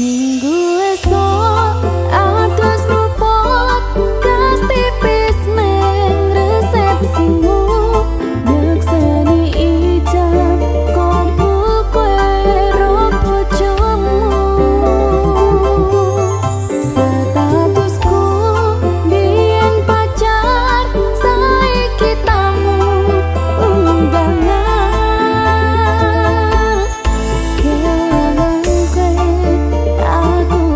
Minggu esok adus rupot gas tipis neng resepsimu. Nyekseni ijab kabul kowe ro bojomu. Statusku biyen pacar, saiki tamu undangan. Kelangan kowe aku.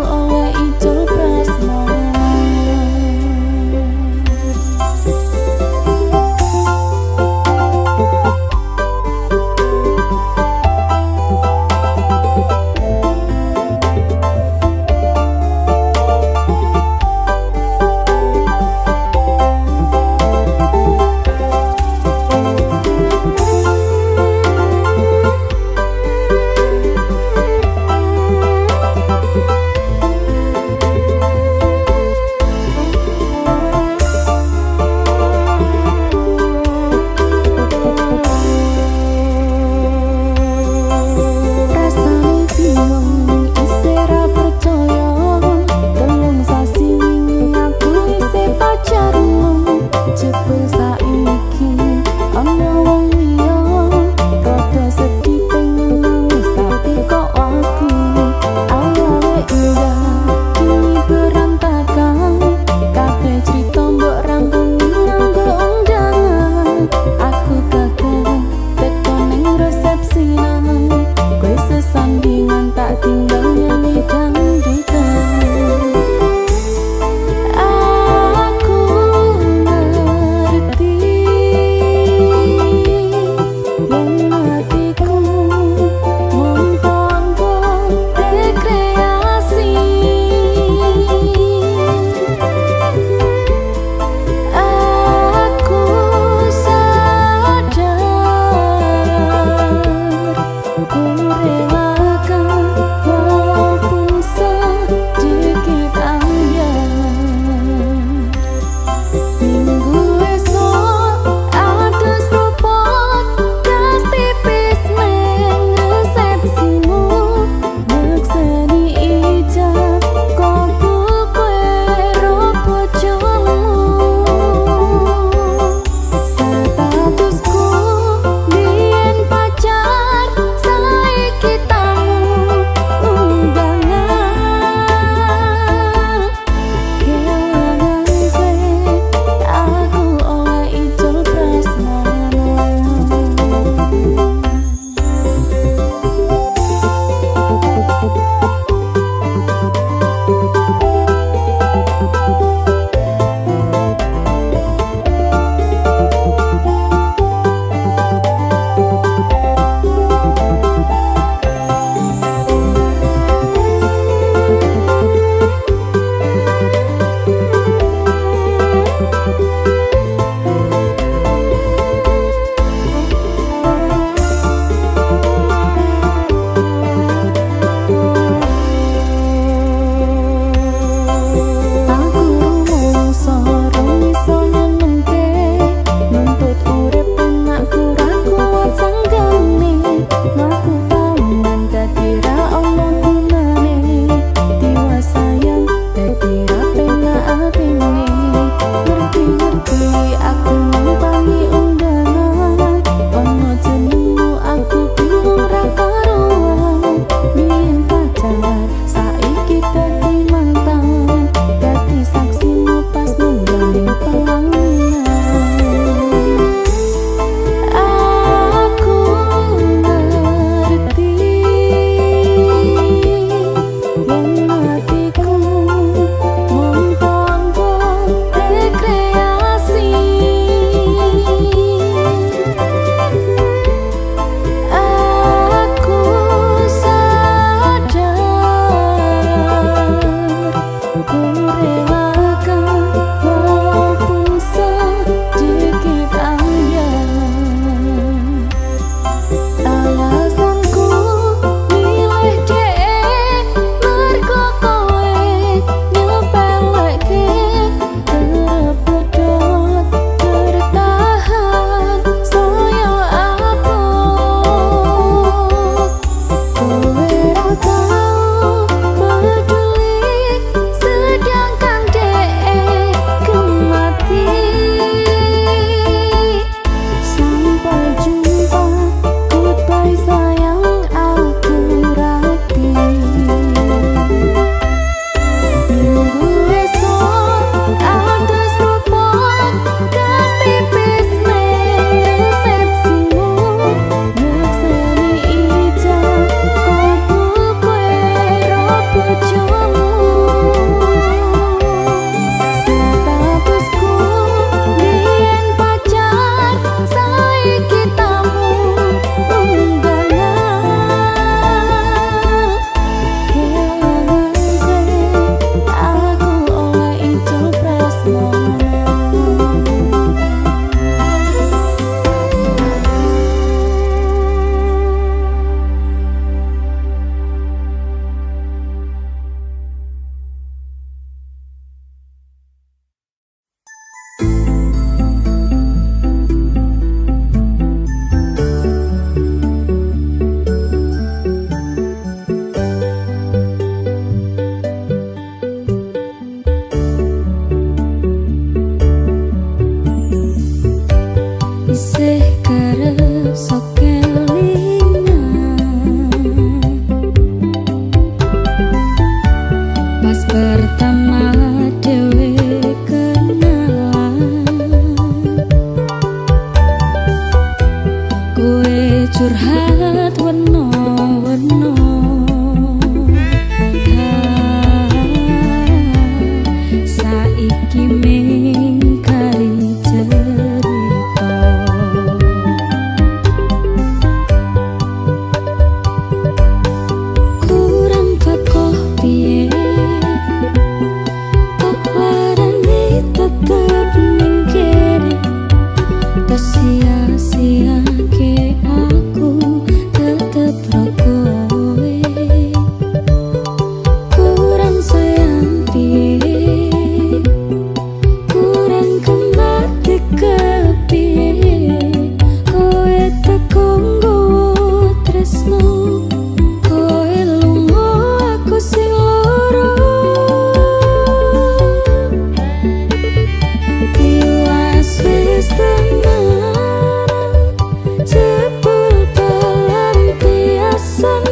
Pelampiasan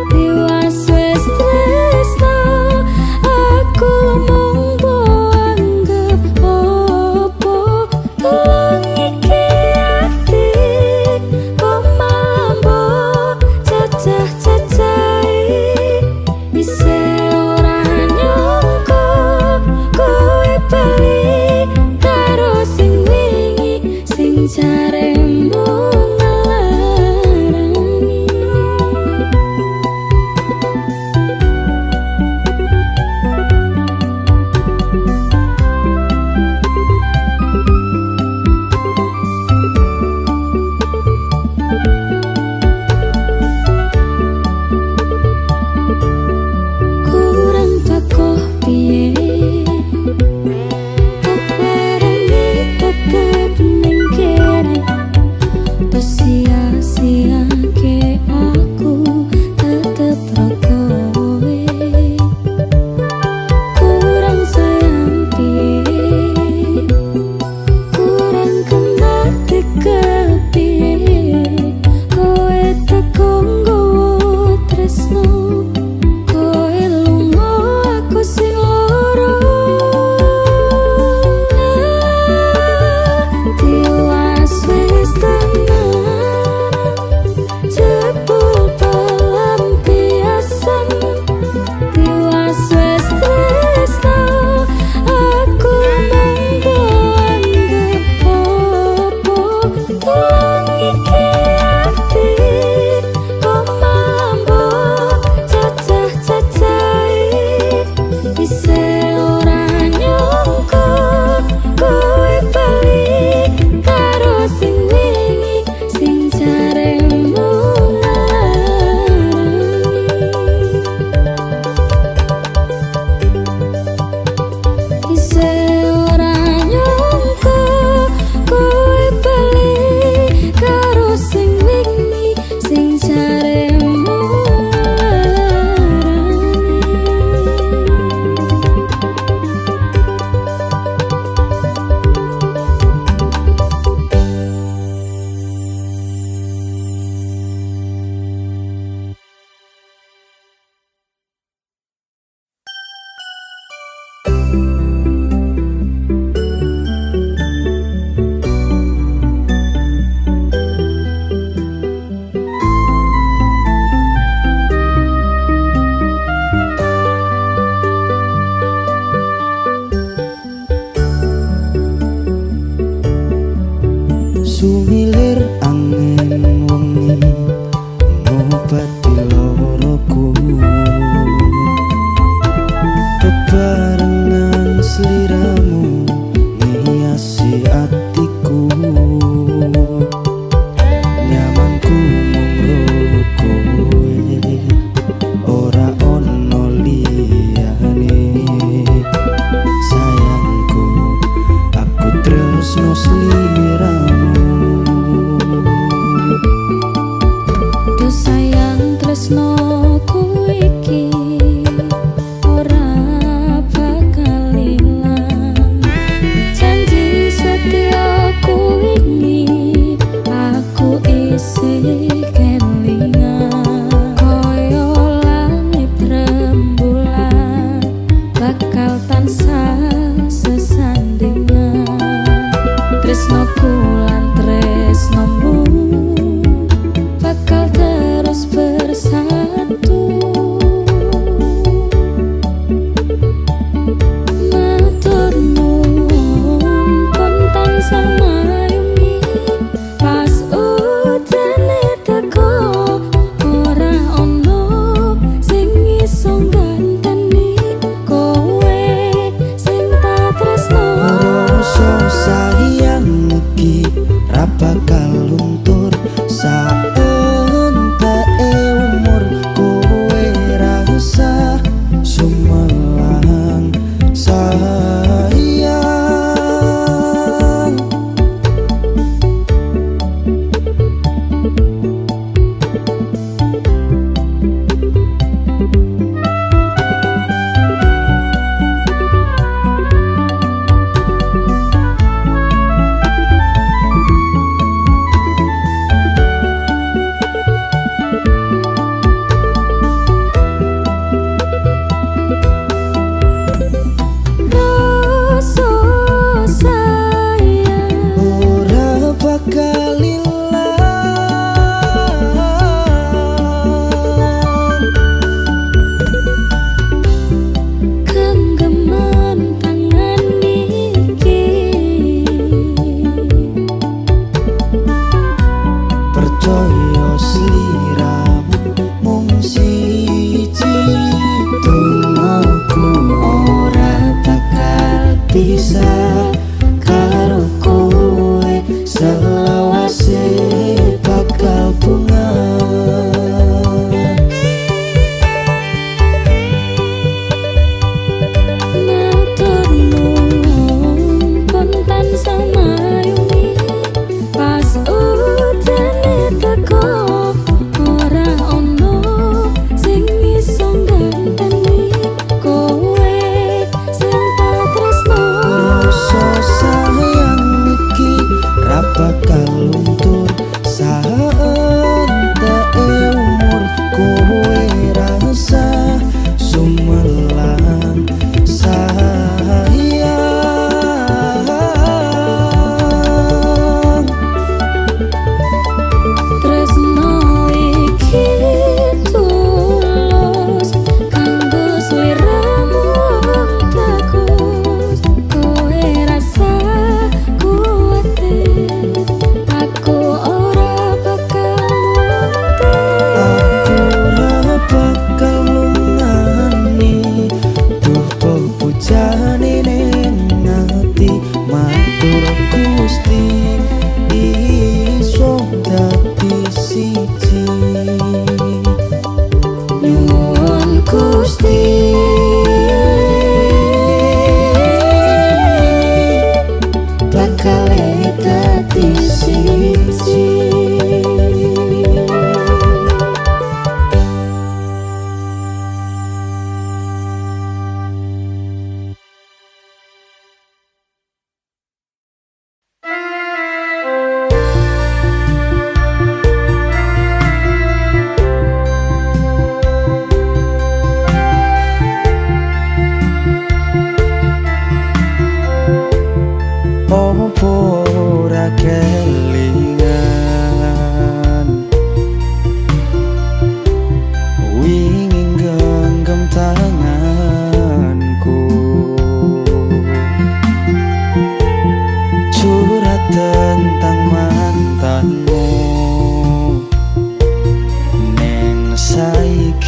tiwas wis tresno aku mung mbok anggep opo tulung iki ati kok malah mbok cacah-cacahi isih ora nyangka kowe bali karo sing wingi sing jaremu ngelarani. Kurang tokoh piye tak barani tetep ning kene tos sia-siake aku tetep ro kowe kurang sayang piye kurang kena kepiye kowe teko nggawa tresno kowe lunga aku sing loro tiwas wis tenanan jebul pelampiasan tiwas wis tresno aku mung mbok anggep opo tulung iki ati kok malah mbok cacah-cacahi isih ora nyangka kowe bali karo sing wingi sing jaremu ngelarani isih ora nyangka kowe bali karo sing wingi sing jaremu ngelarani. Sumilir angin wengi ngobati loroku bebarengan sliramu ngiasi atiku nyamanku mung ro kowe ora ono liyane sayangku aku tresno sliramu. Duh sayang tresnoku iki ora bakal ilang janji setiaku wingi aku isih kelingan kaya langit rembulan bakal tansah sesandingan tresnoku lan tresnomu bakal terus bersatu.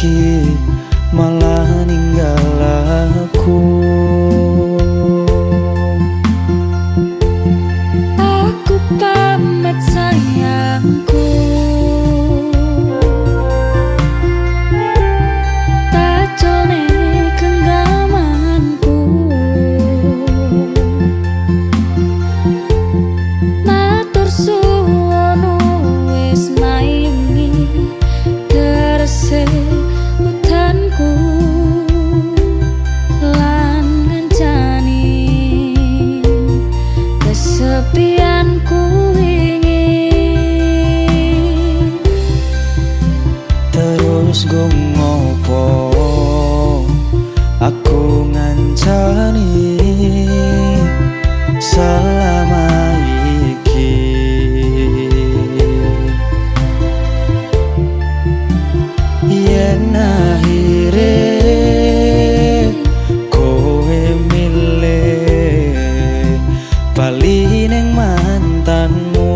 saiki malah ninggal aku. Aku pamit sayangku, taculne genggamanku. Matur suwun wis maini terse utanku lan ngancani kesepianku wingi. Terus go ngopo aku ngancani selama iki? Yen akhire kowe milih bali ning mantanmu,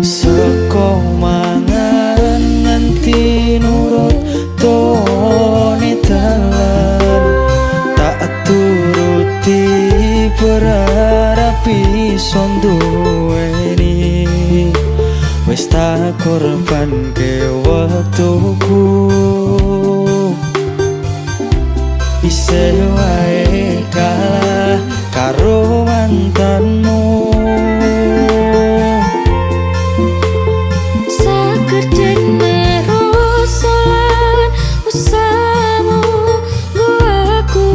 seko mangan nganti nurut tone dalan, tak turuti berharap iso nduweni. Wis tak korbanke wektuku, isih wae kalah karo mantanmu. Sagedene rasa lan usahamu nggo aku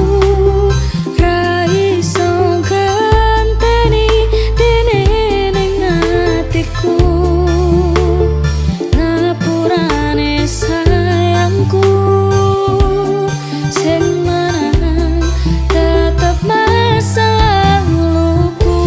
ra iso ganteni dene ning atiku. Ngapurane sayangku sing menang tetep masa laluku.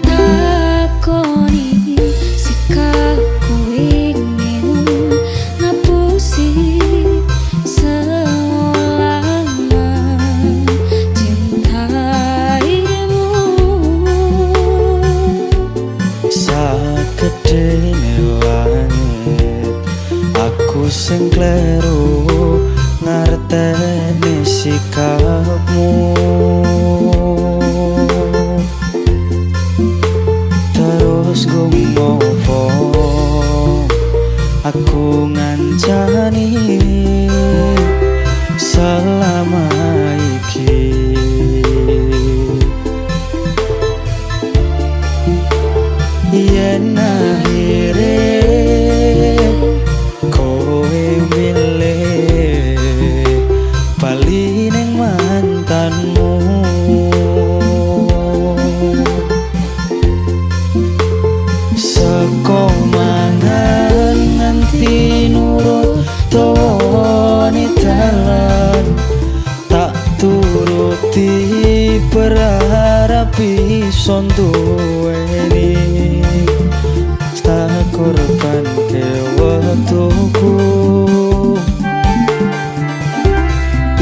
Takoni sikapku ingin ngapusi seolah mencintaimu. Sagedene langit aku sing kleru ngerteni sikapmu. Terus go ngopo aku ngancani selama iki? Yen akhire kowe milih bali ning mantanmu, seko mangan nganti nurut tone dalan, tak turuti berharap iso nduweni. Tak korbanke wektuku,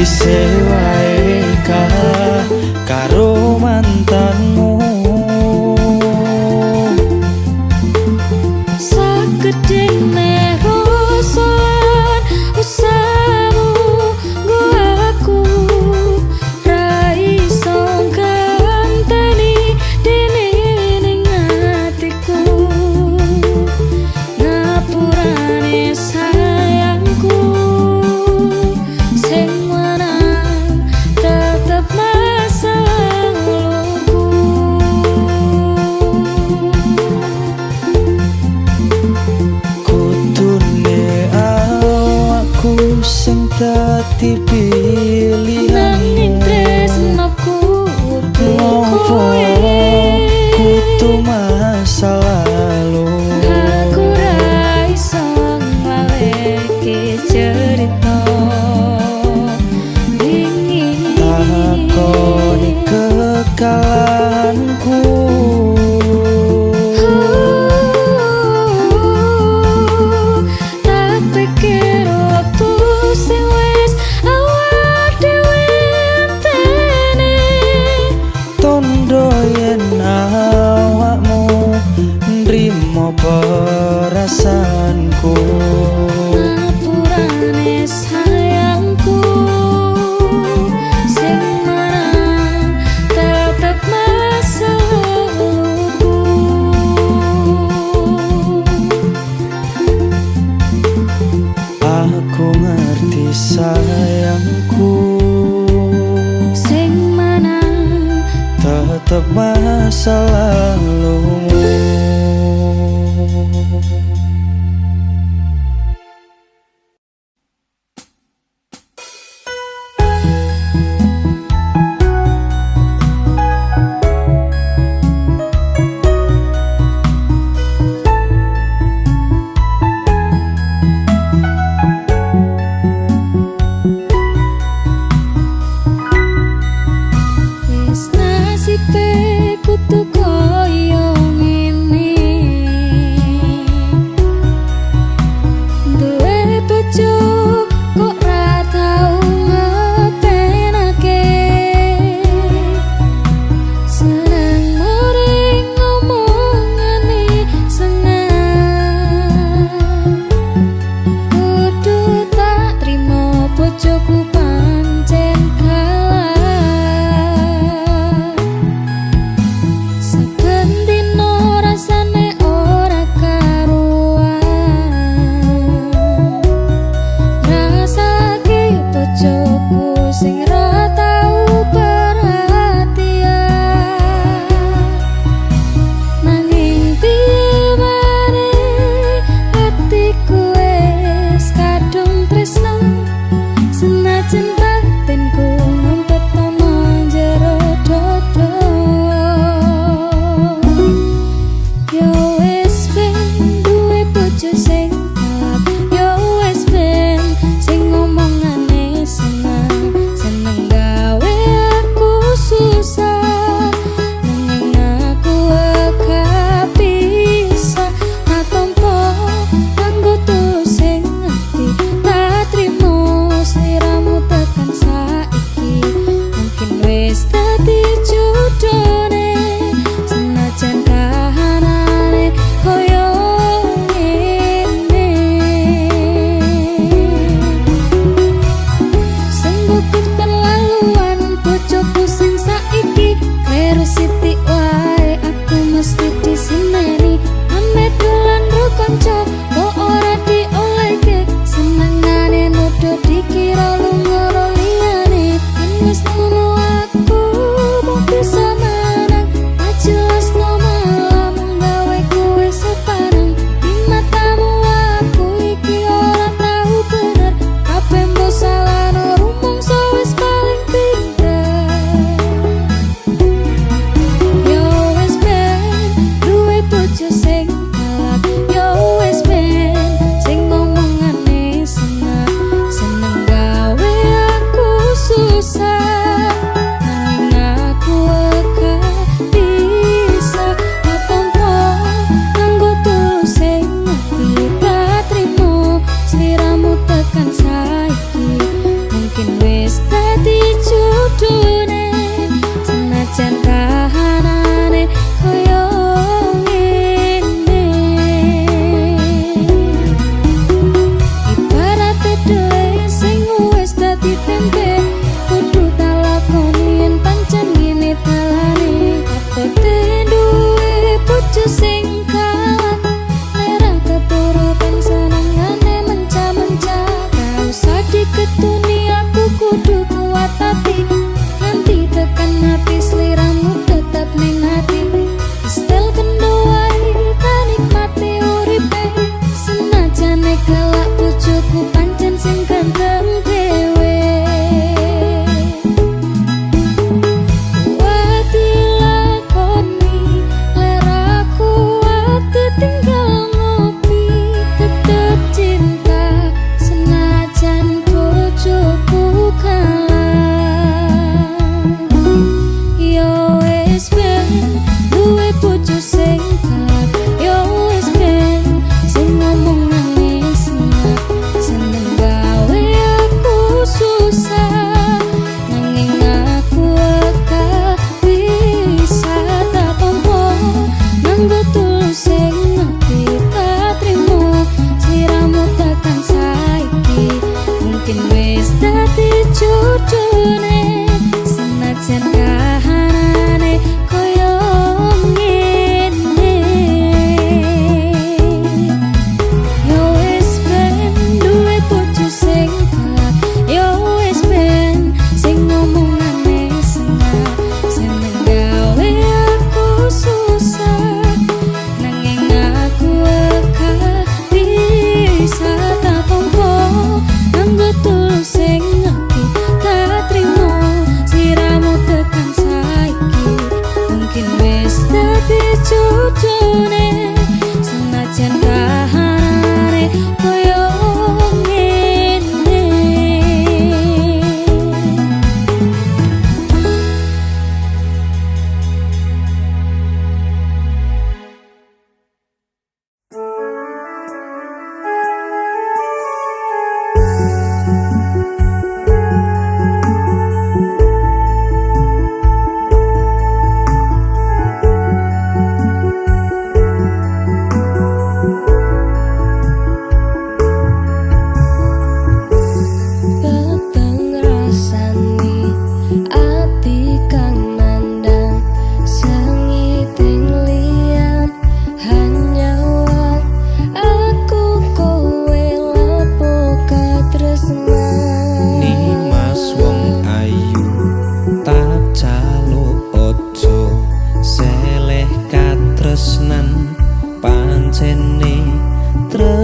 isih wae kalah karo mantanmu. Sagedene rasa lan usahamu nggo aku ra iso ganteni dene ning atiku. Ngapurane sayangku sing menang tetep masa laluku. Kudune awakku sing dadi Nanging pilihanmu, tresnoku ngopo kowe kudu masa masa lalumu. Wis nasibe kudu koyo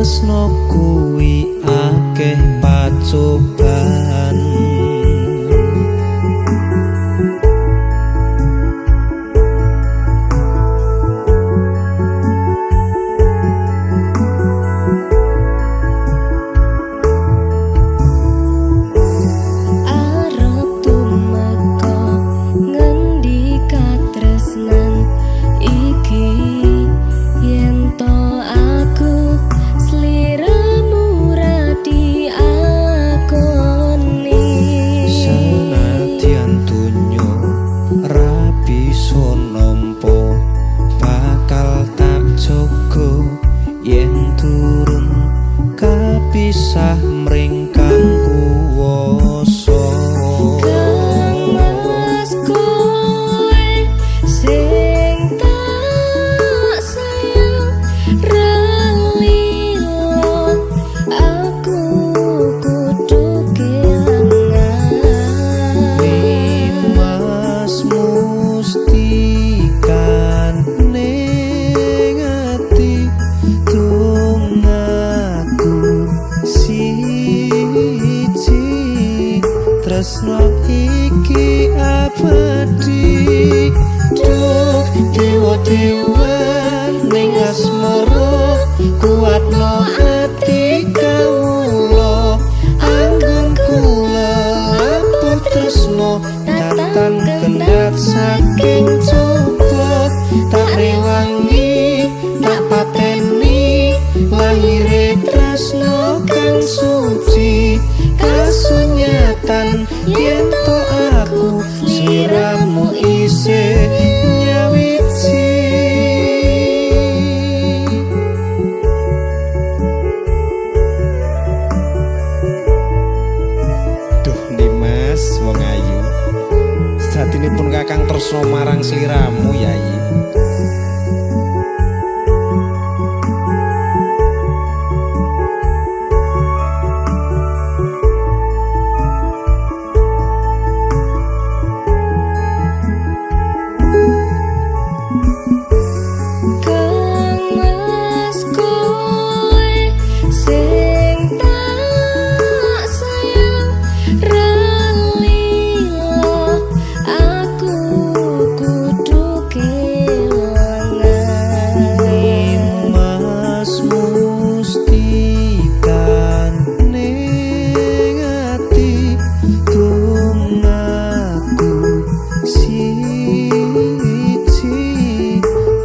Tresno kuwi akeh pacoban. Arep tumeka ngendi katresnan iki, yen to aku sliramu ra diakoni. Senadyan donya ra bisa nampa, bakal tak jaga yen turun kapisah mring kang kuwasa. Kang Mas kowe sing tak sayang ra lila, aku kudu kelangan. Nimas mustikan ning ati tungaku siji, tresno iki abadi. Duh dewa dewa ning asmara, kuatno ati kawula, anggon kula labuh tresno tatan kendhat saking coba. Tak rewangi tak pateni lahire tresno kang suci, kasunyatan yen to aku sliramu isih nyawiji. Duh Dimas wong ayu, satinipun kakang tresno marang sliramu yai. Kang Mas kowe sing tak sayang ra lila, aku kudu kelangan. Nimas mustikan ning ati tungaku siji,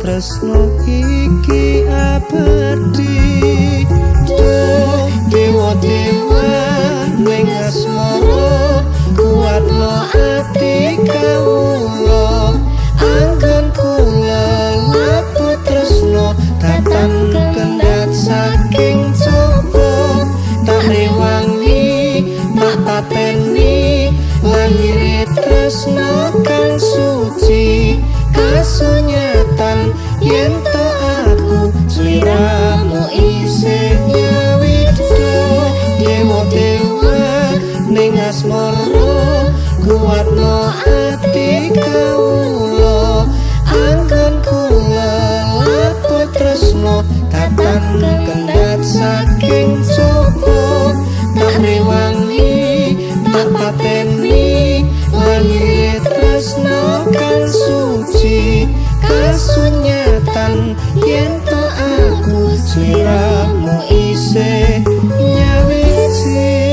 tresno iki abadi. Duh dewa dewa ning asmara, kuatno ati kawula, anggon kula labuh tresno tatan kendhat saking coba. Tak rewangi tak pateni lahire tresno kang suci, kasunyatan yen to aku sliramu isih nyawiji. Dewa dewa ning asmara, kuatno ati kawula, anggon kula labuh tresno tatan kendhat saking coba. Tak rewangi tak pateni lahire tresno kang suci, kasunyatan yen to aku sliramu isih nyawiji.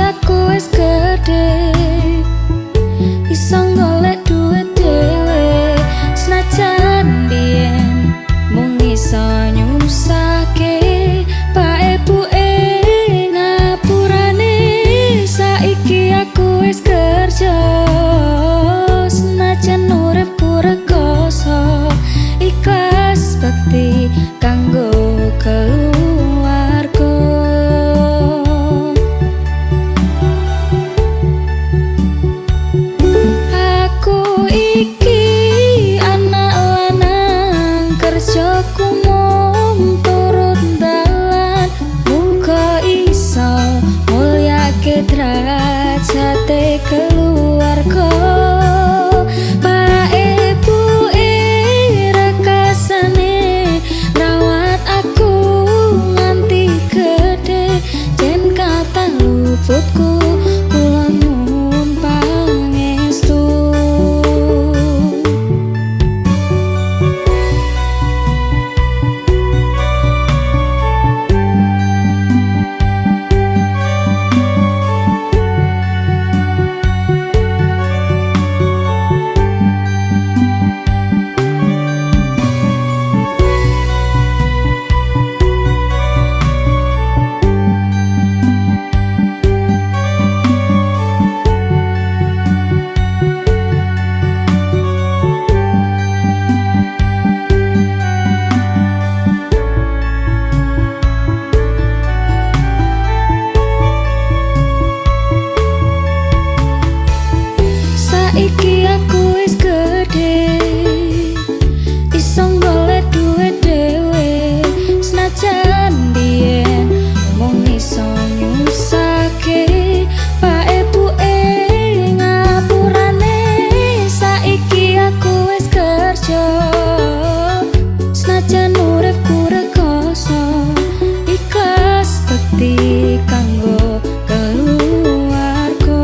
aku wis gedhe, iso golek duit dhewe. Senajan biyen mung iso nyusahke pak ibuke, ngapurane saiki aku wis kerja. Senajan uripku rekoso, ikhlas bekti kanggo keluarga. Aku iki anak lanang, kerjaku mung turut dalan. Muga iso mulyake derajate keluarga. Pak ibuke rekasane rawat aku nganti gedhe. Yen kathah luputku kula nyuwun pangestu. Saiki aku wis gedhe, iso golek duit dhewe. Senajan biyen mung iso nyusahke pak ibuke, ngapurane saiki aku wis kerja. Senajan uripku rekoso, ikhlas bekti kanggo keluarga.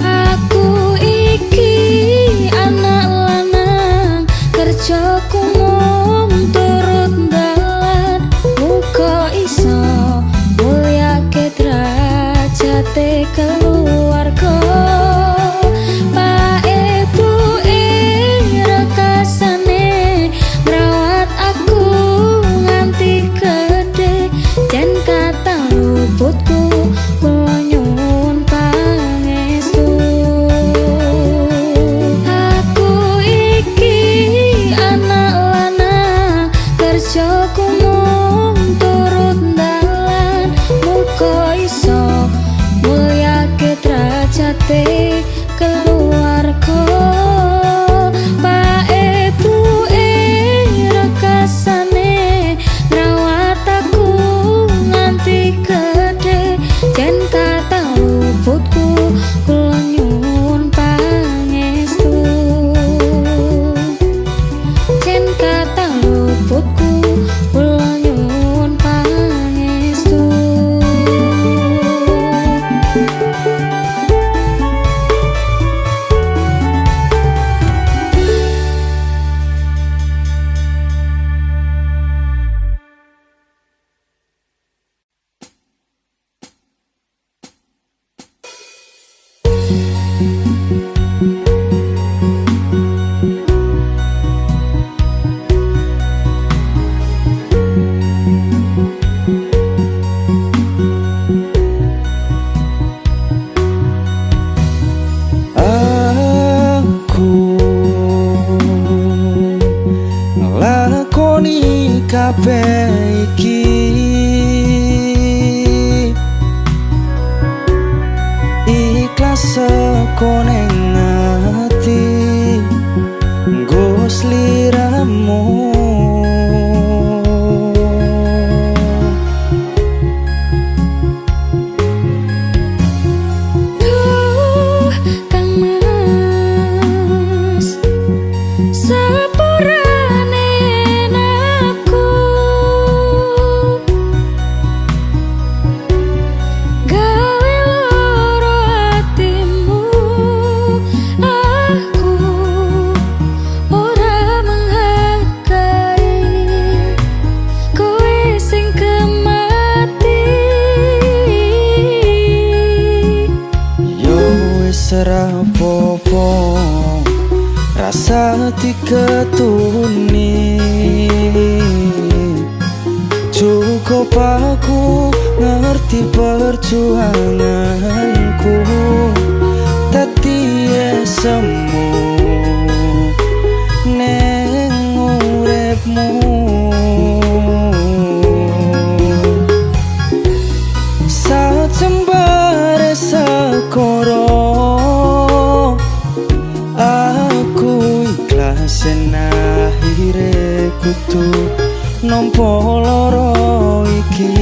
Aku iki anak lanang, kerjaku mung turut dalan. Muga iso mulyake derajate keluarga. Pak ibuke rekasane ngrawat aku nganti gedhe. Yen kathah luputku kula nyuwun pangestu. Aku iki anak lanang, kerjaku mung turut dalan. Muga iso mulyake derajate keluarga. Pak ibuke rekasane ngrawat aku nganti gedhe. Yen kathah luputku kula nyuwun pangestu. Yen kathah luputku kula nyuwun pangestu. Aku nglakoni kabeh iki ikhlas saka ning ati nggo sliramu. Duh Kang Mas, sepurane aku gawe loro atimu. Aku ora menghargai. rapopo, rasa diketuni. Cukup aku ngerti perjuanganku, dadi semu neng uripmu. Sajembare sekoro, aku ikhlas yen akhire kudu nampa lara iki.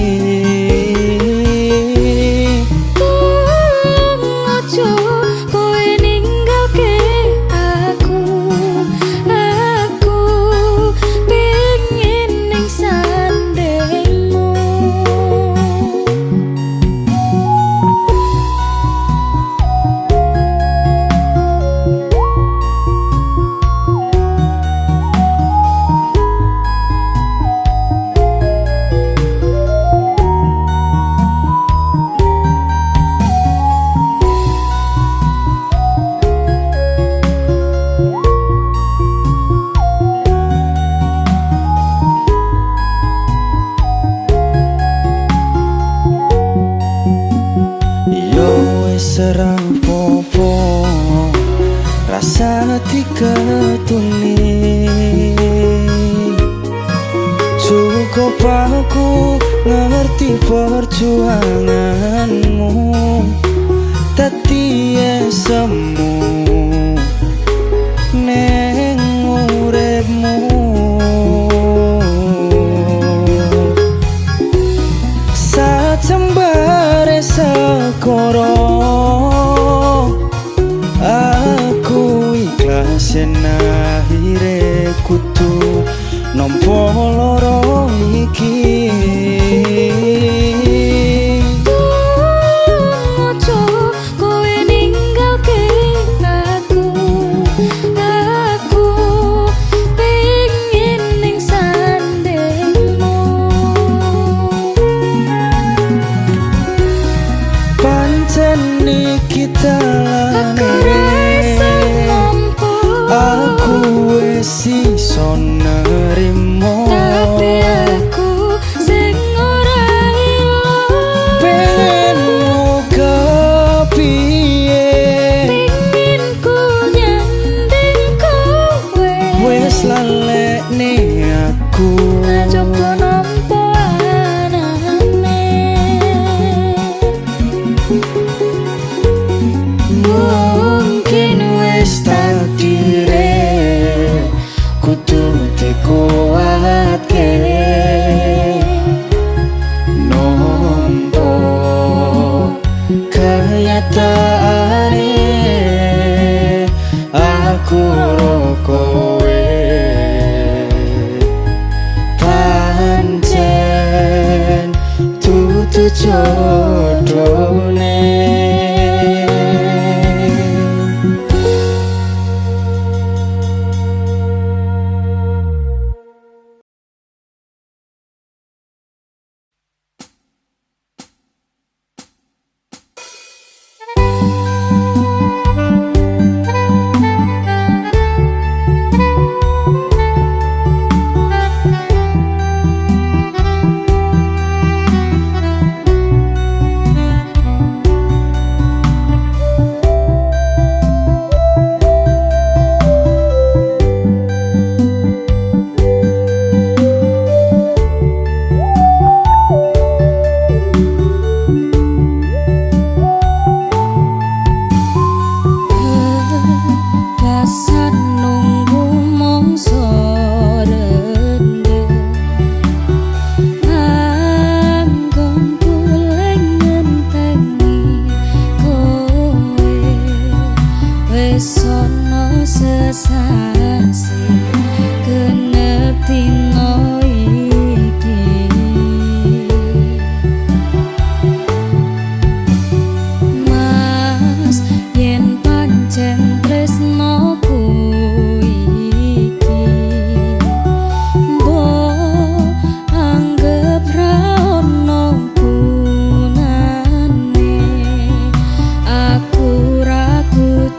Tulung aja kowe ninggalke aku, aku pengin ning sandingmu. Yo wis rapopo, rasa diketuni. Cukup aku ngerti perjuanganmu, dadi semu neng uripmu. Sajembare sekoro, aku ikhlas yen akhire kudu nampa lara iki. Tulung aja kowe ninggalke aku, aku pengin ning sandingmu. Pancen iki Aku ra iso dalane, nampa, aku wis iso nerimo. Tapi aku sing ora ilo. Pengenmu kepiye, Pengin ku nyanding kowe, wis lalekne aku. Aja nampa anane. Mungkin wis takdire kudu dikuatke, nampa kenyataane aku ro kowe. Pancen dudu jodone. Bebasan nunggu mongso rendheng, anggonku ngenteni kowe. Wis ana sesasi genep dina iki. Mas, yen pancen tresnoku iki, mbok anggep ra ono gunane. Aku ra kudu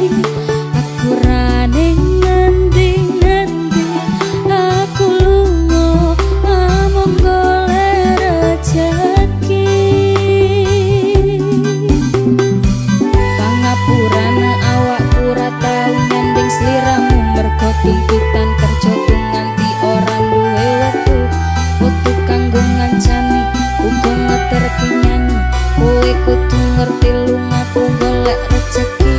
Aku ra ning ngendi-ngendi, aku lunga amung golek rejeki. Pangapurane awakku ora tau nyanding sliramu, mergo tuntutan kerjaku nganti ora duwe wektu. Wektu kanggo ngancani uga ngeterke nyanyi. Kowe kudu ngerti lungaku golek rejeki.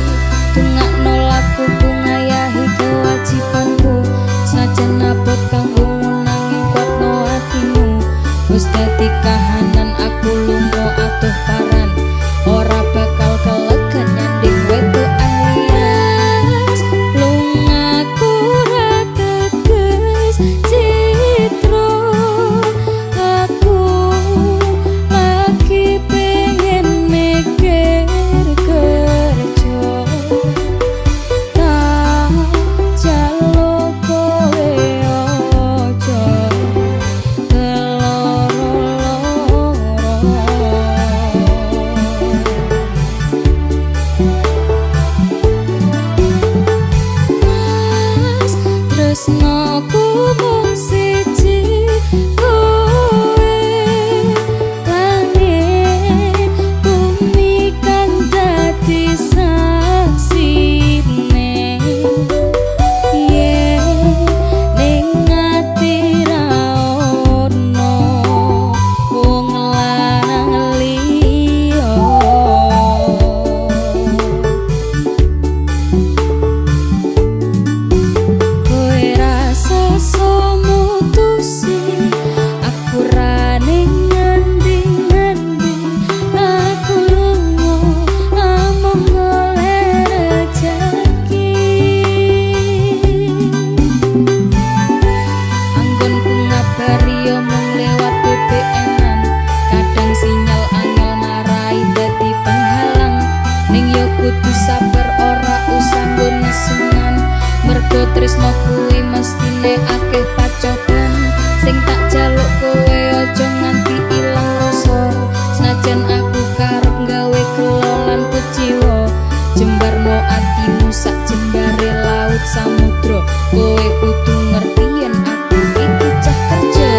Dungakno lakuku ngayahi kewajibanku. Senajan abot kanggomu nanging kuatno atimu. Wis dadi kahanan aku lunga adoh paran, ora bakal kelegan nyanding wedokan liya. Lungaku ra teges citra, aku lagi pengen mikir kerja. Tak jaluk kowe aja keloro-loro. Mas, tresnoku mung siji kowe, langit bumi kang dadi saksine. Yen ning ati ra ono wong lanang liya. Kowe rasa mutusi aku ra ning ngendi-ngendi, aku lunga amung golek rejeki. Anggonku ngabari yo mung lewat BBM-an, kadang sinyal angel marai dadi penghalang. Ning yo kudu sabar ora usah nggo nesunan, mergo tresno kuwi mestine akeh pacoban. Sing tak jaluk kowe aja nganti ilang rasa, senajan aku karep gawe gelo lan kuciwa. Jembarno atimu sak jembare laut samudra, kowe kudu ngerti yen aku iki cah kerja.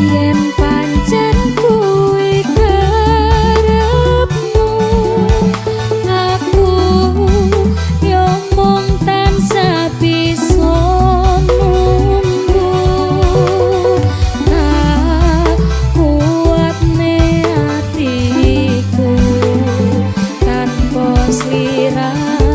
Yen pancen kuwi karepmu, aku yo mung tansah bisa nunggu. Tak kuatne atiku tanpa sliramu.